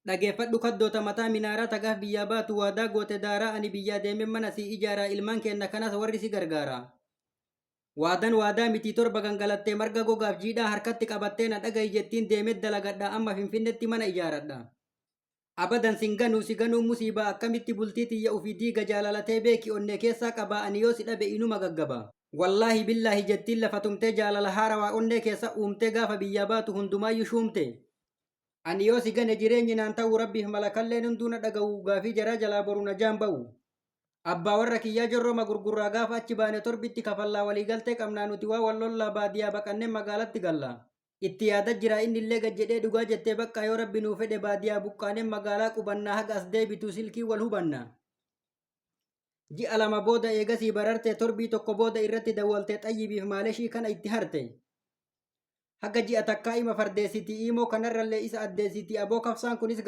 Dhageeffadhu kaddoota mataa minaaraa tagaaf biyyaa baatu waadaa goote daaraa ani biyyaa deemeen mana sii ijaaraa ilmaan keenna kanas warri si gargaara. Waadan waadaa mitii torba gangalattee marga gogaaf jiidhaa harkatti qabattee na dhagahi jettiin deemet dalagadha amma Finfinnetti mana ijaaradha. Abadan sin ganuu si ganuun musiibaa akkamitti bultii tiyya ufi diiga jaalala tee beeki onnee keessaa qabaa ani yoo si dhabe inuma gaggaba. Wallaahi billaahi jettiin lafa tumtee jaalala haarawaa onnee keessa uumtee gaafa biyyaa baatu hundumaayyu shuumte. Ani yoo si gane jireenyi naan ta'u rabbiif malakalleen hunduu na dhaga'u gaafii jaraa jalaa boru najaan ba'u. Abbaa warra kiyyaa jorroma gurgurraa gaafa achi baane torbitti kafallaa waliigaltee qabnaa nuti waa wal lollaa baadiyaa baqannee magaalatti galla. Itti yaada jira innillee gad jedhee dhugaa jettee baqqaa yoo rabbi nuu fedhe baadiyaa buqqaanee magaalaa qubannaa haga as deebitu silkii wal hubanna. Ji'a 2 booda eegasii bararte torbii tokko booda irratti dawwaltee xayyibiif maaleshii kana itti harte. Haga ji'a takkaa ima fardeessiti iimoo kanarrallee isa addeessiti aboo kafsaan kunis